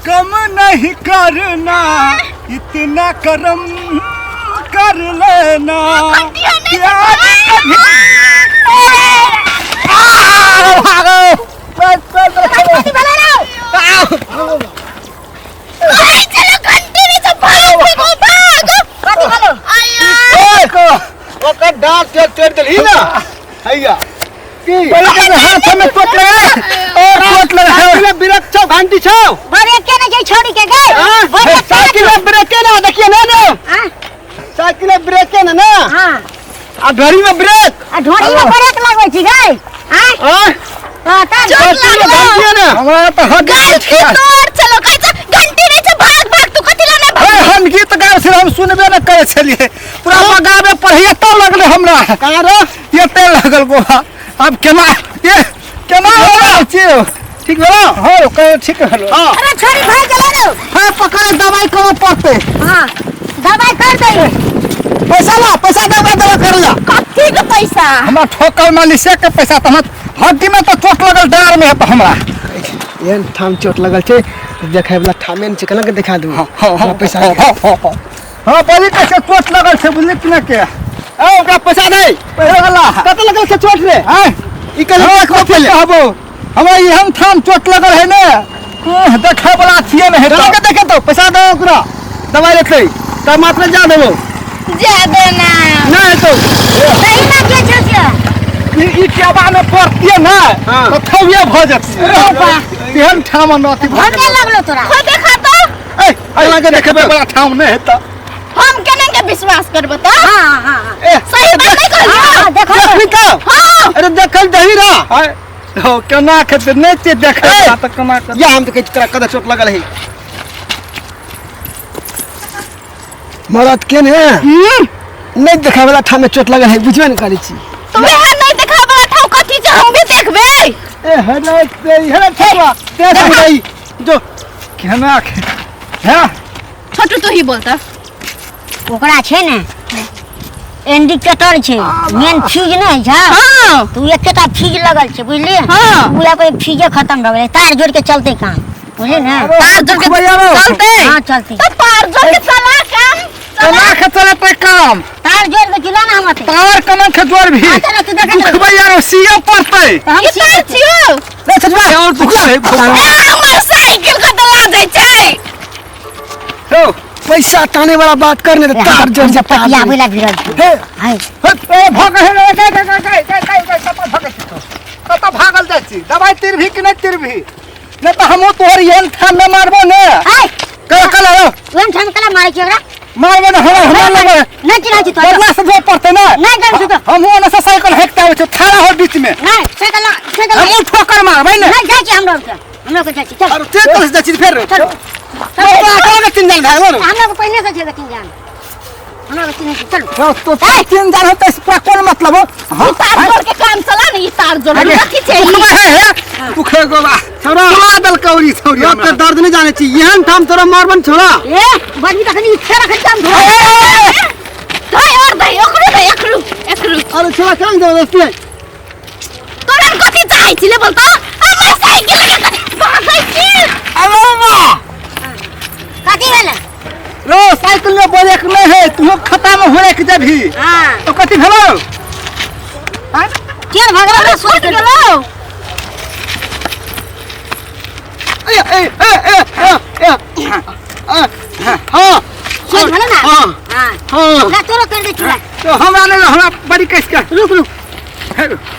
कम नहीं करना, इतना करम कर लेना। प्यार कभी आ, भागो। बस, बस, बस। अरे चलो घंटी नहीं तो भाग भाग भाग। कथी भेलो? आया। ओकर डांट के तोड़ देलही ना। हैया की पहले के हाथ में चोट लगे और चोट लगे। साइकिल में ब्रेक छौ, घंटी छौ। ब्रेक के नहीं छै छोड़ी के गए। ब्रेक साइकिल में ब्रेक के ना देखिए ना ना। हां। साइकिल में ब्रेक के ना ना। हां। आ ढोरी में ब्रेक। आ ढोरी में ब्रेक लगबै छी गए। हां। हां। हां त चोट साइकिल में लागलो। घंटी है ना। हमरा तो हड्डी घंटी तोड़ चलो कहै छै घंटी नहीं छै भाग भाग तू कथि ला नहीं अरे भाग। हम गीत गाबै छलियै, हम सुनबे नहि करै छलियै। पूरा गाबै पढ़ैया तऽ लगलै हमरा। कहाँ रे? एते लगल गोवा। आब केना ये केना हो रहल छियै? ठीक भेलो? हँ कहियो ठीक भेलो। हाँ। अरे छोड़ी भाग गेलै रे। हाँ पकड़ दवाई करऽ पड़तै। हां दवाई कर दे। पैसा ला, पैसा दे दवा कर ला। कथी के पैसा? हमरा ठोकर मालिशे के पैसा तऽ हमरा हड्डी में तऽ चोट लगल डाँड़ में तऽ हमरा। एहन ठाम चोट लगल छै देखै वाला ठामे नहि छै, केना के देखा दू? हाँ हाँ हमरा पैसा हाँ हाँ हाँ हाँ हाँ बड़ी कैसे चोट लगल छै बुझली कि नहि के? ए ओकरा पैसा दे। पैसा वाला। कत लगल छै चोट रे? आँय? ई कल हमरा देखबो कथी पहिले। कहबो, हमरा एहन ठाम चोट लगल है ने, देखै वाला छियै ने। केना के देखे तो पैसा दे ओकरा, दवाई लेतै तब मात्र जा देबो। जा दे ना। नहि हेतौ। सही बात के छै से। ई केबा में पड़तियै ने हाँ। तऽ थौये भऽ जतियै। एहन ठाम अथी भऽ भरने लगलो तोरा। खोल देखा तो। ए केना के देखबै देखबै? बड़ा ठाम नहि हेतै। हम केना के विश्वास करबो तो? हां हां हां। ए सही बात नहीं कहलियो? हां देखो। देखबी तऽ? हां। अरे देखल दही रा। आय, हो केना खेतै नहि छियै देखै ए! बला तऽ केना के या हम तऽ कहै छी तोरा कतऽ चोट लगल है। मरद के ने नहीं देखे वाला ठाम में चोट लगल है, बुझबे नहीं करै छी। तो वह नहीं देखा वाला ठाव कथी छै हम भी देखबे। ए हेलो ते हेलो ठेवा ते समझाई जो केना खे हैं। छोटू तू ही बोलता। ओकरा छै ने इंडिकेटर छै, मेन फ्यूज नहि छै। हां। तू एकेटा फ्यूज लगल छै बुझलियै? हाँ। पूरा कोई फ्यूजे खत्म भऽ गेलै, तार जोड़ के चलते काम बुझलियै ने? तार जोड़ के चलते। हाँ चलते। तो तार जोड़ के चला काम। केना के चलतै काम? तार जोड़ के चला ना हम अते। तार केना के जोड़ भी? हाँ, चलो, तू देखा चलो। दुखबै यार सीए पड़तै। तऽ हम ई तार छियो। ले छजवा और दुखबै। ए हमर साइकिल कत ला जाइ छै? हो पैसा ताने वाला बात करने तो तार जोड़ से तार पटिया जोड़। बोला भिरल हे हाय। ए भाग हे रे, गए गए गए गए गए गए कतऽ भागै छी तू? कतऽ भागल जाइ छी? दवाई तिरभी कि नहि तिरभी? नहि तऽ हमहूँ तोहर एहन ठाम मे मारबो ने। हाय। कल कल आयो। ओहन ठाम कला मारै छी ओकरा? मारबो ने, हमरा हमरा लगै। नहि चिन्है छी तोरा। बदला से जोर पड़तै ने। नहि जानै छी तो। हमहूँ ओने से साइकिल हेकते आबै छी, खड़ा हो बीच में। नहि, साइकिल साइकिल हमहूँ ठोकर मारबै ने। नहि जाइ छी हमरा के। हमरा के जाइ छी। चल। अरे ते कल से जाइ छी फेर। चल। तोरा कल के तीन जान भए गेल। हमरा के पहिने से छै तीन जान। हमरा के चिन्है छी। चल। तो तो तीन जान होतै से पूरा कोन मतलब हो? ई तार जोड़ के काम चला ने, ई तार जोड़ के कथी छै? दुखबै है हे दुखे गोबा। छोड़ा। छोड़ा दल कौड़ी छौड़ी। लोक के दर्द नहीं जाने छी, एहन ठाम तोरा मारबन छोड़ा। ए बदमी तखनी इच्छा रखै काम धो। दे और दे ओकरो दे एकरो एकरो। अरे छोड़ा केना जबरदस्ती है? तोरा कथी चाहै छी ले बोलतो? हमर साइकिल के कथी भागै छी? अरे बा। कथी भेलै? रो साइकिल में ब्रेक नहीं है, तू खता में होए के जबी। हां। तो कथी भेलो? केन भगला ना सोच गेलो। ए ए ए ए ए ए हां सोच भेलै ना? हां। हां। हां। ना तोरो कर दे चूड़ा। तो हमरा नहीं, हमरा बड़ी कस के। रुक रुक।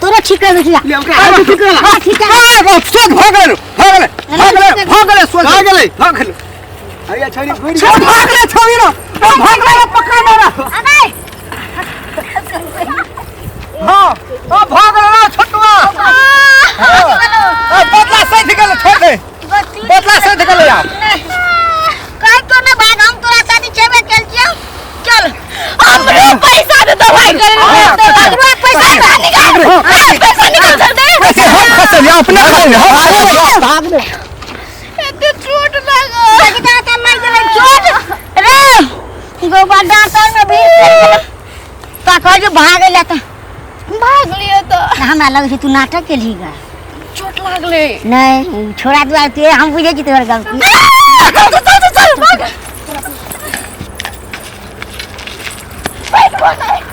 तोरो ठीक कर दे चूड़ा। ले ओकरा हाथ ठीक कर। हां ठीक कर। हां सोच भ गेल, भ गेल, भ गेल, भ गेल, सोच भ गेलै। भ गेल। हैया छोड़ी घुरि छोड़ भाग रे छोड़ी ना। ओ भाग रे पकड़ ना। अबे। हां ओ भाग रे छोटुआ। ओ बदला सध गेल, छोड़ दे। बदला सध गेल यार। काहे तो ना भाग, हम तोरा साथी छेबे केल छियौ। चल। हमरो पैसा दे दवाई करे ले। हमरो पैसा निकाल। पैसा निकाल चल दे। पैसे हम खसल अपने खाई हम भाग रे। एते चोट लागल। लगता त मार गेलै चोट रे। गोबा डांटर में भीड़ कर गेलै। ता कह जो भाग गेलै त भाग लियो तो। हमरा लगै छै तू नाटक केलही गा। चोट चोट लागलै। नहीं छोड़ा दुआरे तू हम बुझै छी तोहर गलती। चल चल चल चल, भाग। बैठ, बैठ।